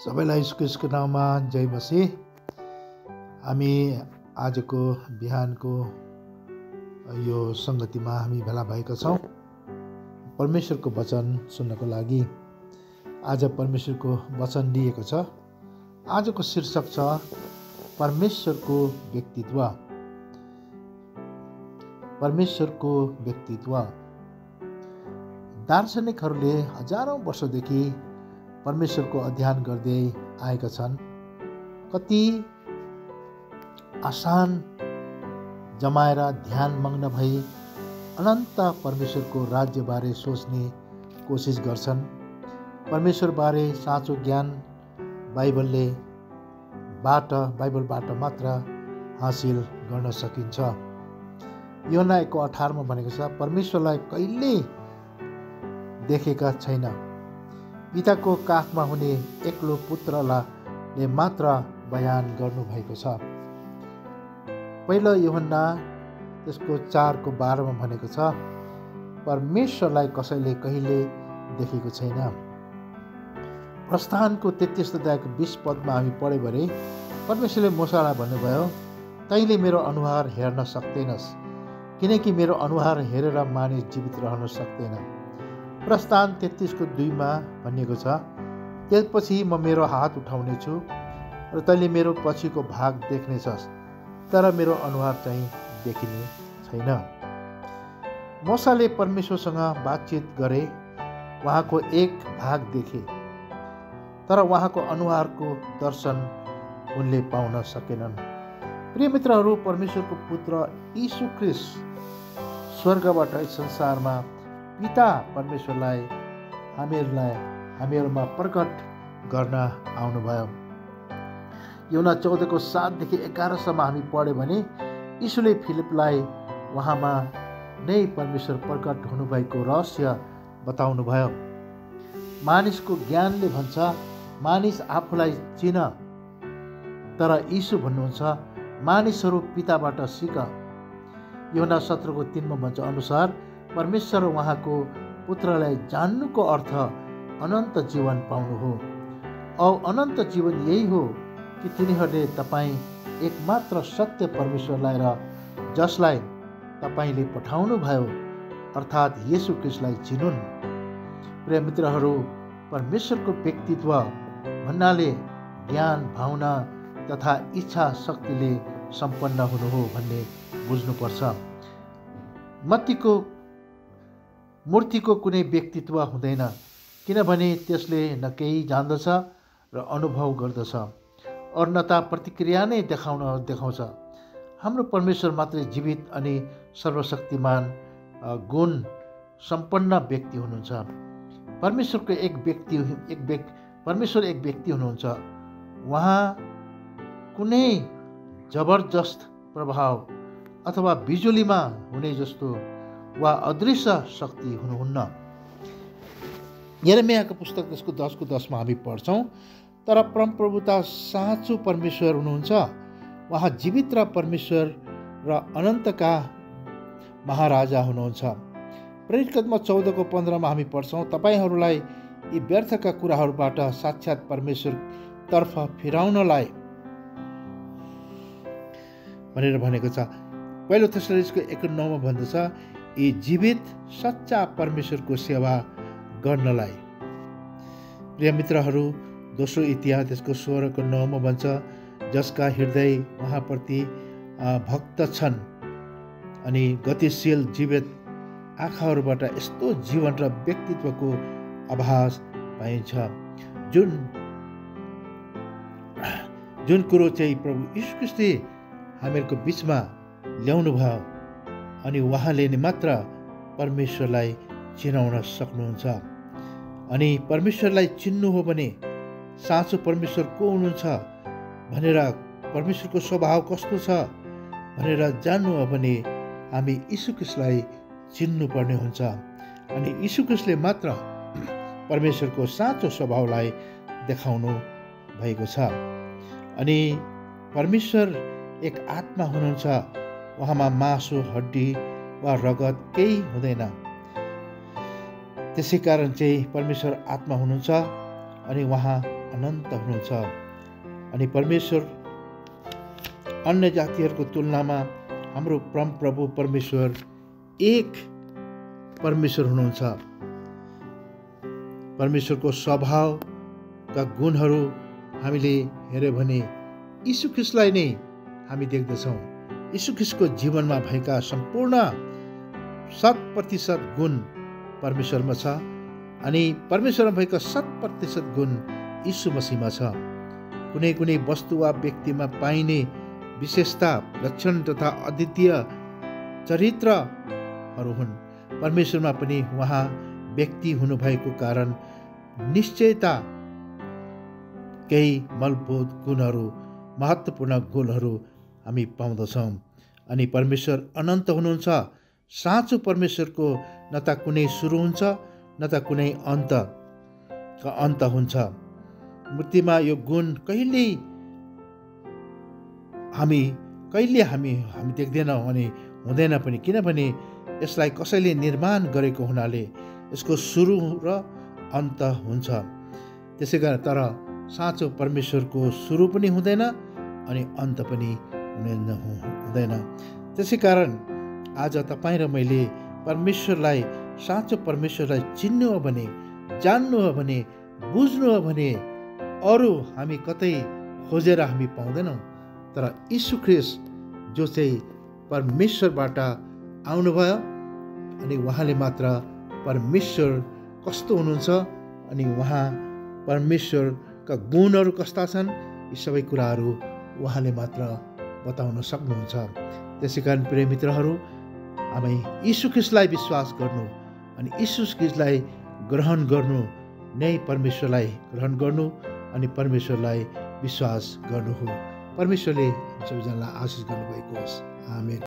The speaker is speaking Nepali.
सबैलाई यसको नाममा जय मसीह। हामी आजको बिहानको यो सङ्गतिमा हामी भेला भएका छौँ परमेश्वरको वचन सुन्नको लागि। आज परमेश्वरको वचन दिएको छ। आजको शीर्षक छ परमेश्वरको व्यक्तित्व। परमेश्वरको व्यक्तित्व। दार्शनिकहरूले हजारौँ वर्षदेखि परमेश्वरको अध्ययन गर्दै आएका छन्। कति आसान जमाएर ध्यान मग्न भई अनन्त परमेश्वरको राज्यबारे सोच्ने कोसिस गर्छन्। परमेश्वरबारे साँचो ज्ञान बाइबलबाट मात्र हासिल गर्न सकिन्छ। यूहन्ना 1:18 भनेको छ, परमेश्वरलाई कहिले देखेका छैन, पिताको काखमा हुने एक्लो पुत्रले मात्र बयान गर्नुभएको छ। पहिलो यूहन्ना त्यसको 4:12 भनेको छ, परमेश्वरलाई कसैले कहिले देखेको छैन। प्रस्थानको 33:20 हामी पढ्यो भने परमेश्वरले मूसालाई भन्नुभयो, तैँले मेरो अनुहार हेर्न सक्दैनस्, किनकि मेरो अनुहार हेरेर मानिस जीवित रहन सक्दैन। प्रस्थान 33:2 भनिएको छ, त्यसपछि म मेरो हात उठाउने छु र तैँले मेरो पछिको भाग देख्नेछस्, तर मेरो अनुहार चाहिँ देखिने छैन। मूसाले परमेश्वरसँग बातचित गरे, उहाँको एक भाग देखे, तर उहाँको अनुहारको दर्शन उनले पाउन सकेनन्। प्रिय मित्रहरू, परमेश्वरको पुत्र यीशु ख्रीष्ट स्वर्गबाट संसारमा पिता परमेश्वरलाई हामीहरूमा प्रकट गर्न आउनुभयो। यूहन्ना 14:7-11 हामी पढ्यो भने यीशुले फिलिपलाई उहाँमा नै परमेश्वर प्रकट हुनुभएको रहस्य बताउनुभयो। मानिसको ज्ञानले भन्छ मानिस आफूलाई चिन, तर यीशु भन्नुहुन्छ मानिसहरू पिताबाट सिक। यूहन्ना 17:3 भन्छ अनुसार परमेश्वर उहाँको पुत्रलाई जान्नुको अर्थ अनन्त जीवन पाउनु हो। औ अनन्त जीवन यही हो कि तिनीहरूले तपाईँ एकमात्र सत्य परमेश्वरलाई र जसलाई तपाईँले पठाउनु भयो अर्थात् येशू ख्रीष्टलाई चिनुन्। प्रिय मित्रहरू, परमेश्वरको व्यक्तित्व भन्नाले ज्ञान, भावना तथा इच्छा शक्तिले सम्पन्न हुनु हो भन्ने बुझ्नुपर्छ। मूर्तिको कुनै व्यक्तित्व हुँदैन, किनभने त्यसले न केही जान्दछ र अनुभव गर्दछ और न त प्रतिक्रिया नै देखाउँछ। हाम्रो परमेश्वर मात्रै जीवित अनि सर्वशक्तिमान गुण सम्पन्न व्यक्ति हुनुहुन्छ। परमेश्वर एक व्यक्ति हुनुहुन्छ। उहाँ कुनै जबरजस्त प्रभाव अथवा बिजुलीमा हुने जस्तो वा अदृश्य शक्ति हुनुहुन्न। यिर्मयाको पुस्तक त्यसको 10:10 हामी पढ्छौँ, तर परमप्रभुता साँचो परमेश्वर हुनुहुन्छ। उहाँ जीवित र परमेश्वर र अनन्तका महाराजा हुनुहुन्छ। प्रेरितकर्म 14:15 हामी पढ्छौँ, तपाईँहरूलाई यी व्यर्थका कुराहरूबाट साक्षात् परमेश्वरतर्फ फिराउनलाई भनेर भनेको छ। पहिलो थेसलोनिकको 1:9 भन्दछ, यी जीवित सच्चा परमेश्वरको सेवा गर्नलाई। प्रिय मित्रहरू, दोस्रो इतिहास त्यसको 16:9 भन्छ, जसका हृदय उहाँप्रति भक्त छन् अनि गतिशील जीवित आँखाहरूबाट यस्तो जीवन र व्यक्तित्वको आभास पाइन्छ जुन कुरो चाहिँ प्रभु यीशु ख्रीष्टले हामीहरूको बिचमा ल्याउनु भयो अनि उहाँले नै मात्र परमेश्वरलाई चिनाउन सक्नुहुन्छ। अनि परमेश्वरलाई चिन्नु हो भने साँचो परमेश्वर को हुनुहुन्छ भनेर, परमेश्वरको स्वभाव कस्तो छ भनेर जान्नु हो भने हामी यीशु ख्रीष्टलाई चिन्नुपर्ने हुन्छ। अनि यीशु ख्रीष्टले मात्र परमेश्वरको साँचो स्वभावलाई देखाउनु भएको छ। अनि परमेश्वर एक आत्मा हुनुहुन्छ, उहाँमा मासु, हड्डी वा रगत केही हुँदैन। त्यसै कारण चाहिँ परमेश्वर आत्मा हुनुहुन्छ अनि उहाँ अनन्त हुनुहुन्छ अनि परमेश्वर अन्य जातिहरूको तुलनामा हाम्रो परमप्रभु परमेश्वर एक परमेश्वर हुनुहुन्छ। परमेश्वरको स्वभावका गुणहरू हामीले हेऱ्यौँ भने यीशु ख्रीष्टलाई नै हामी देख्दछौँ। यीशु ख्रीष्टको जीवनमा भएका सम्पूर्ण 100% गुण परमेश्वरमा छ अनि परमेश्वरमा भएका 100% गुण यीशु मसीहमा छ। कुनै कुनै वस्तु वा व्यक्तिमा पाइने विशेषता, लक्षण तथा अद्वितीय चरित्रहरू हुन्। परमेश्वरमा पनि उहाँ व्यक्ति हुनुभएको कारण निश्चयता केही मूलभूत गुणहरू, महत्त्वपूर्ण गुणहरू हामी पाउँदछौँ। अनि परमेश्वर अनन्त हुनुहुन्छ। साँचो परमेश्वरको न त कुनै सुरु हुन्छ न त कुनै अन्त हुन्छ। मूर्तिमा यो गुण कहिले हामी देख्दैनौँ अनि हुँदैन पनि, किनभने यसलाई कसैले निर्माण गरेको हुनाले यसको सुरु र अन्त हुन्छ। त्यसै कारण तर साँचो परमेश्वरको सुरु पनि हुँदैन अनि अन्त पनि हुँदैन। त्यसै कारण आज तपाईँ र मैले परमेश्वरलाई, साँचो परमेश्वरलाई चिन्नु हो भने, जान्नु हो भने, बुझ्नु हो भने अरू हामी कतै खोजेर हामी पाउँदैनौँ। तर यीशु ख्रीष्ट जो चाहिँ परमेश्वरबाट आउनुभयो अनि उहाँले मात्र परमेश्वर कस्तो हुनुहुन्छ अनि उहाँ परमेश्वरका गुणहरू कस्ता छन्, यी सबै कुराहरू उहाँले मात्र बताउन सक्नुहुन्छ। त्यसै कारण प्रिय मित्रहरू, हामी यीशु ख्रीष्टलाई विश्वास गर्नु अनि यीशु ख्रीष्टलाई ग्रहण गर्नु नै परमेश्वरलाई ग्रहण गर्नु अनि परमेश्वरलाई विश्वास गर्नु हो। परमेश्वरले सबैजनालाई आशिष गर्नुभएको होस्। आमेन।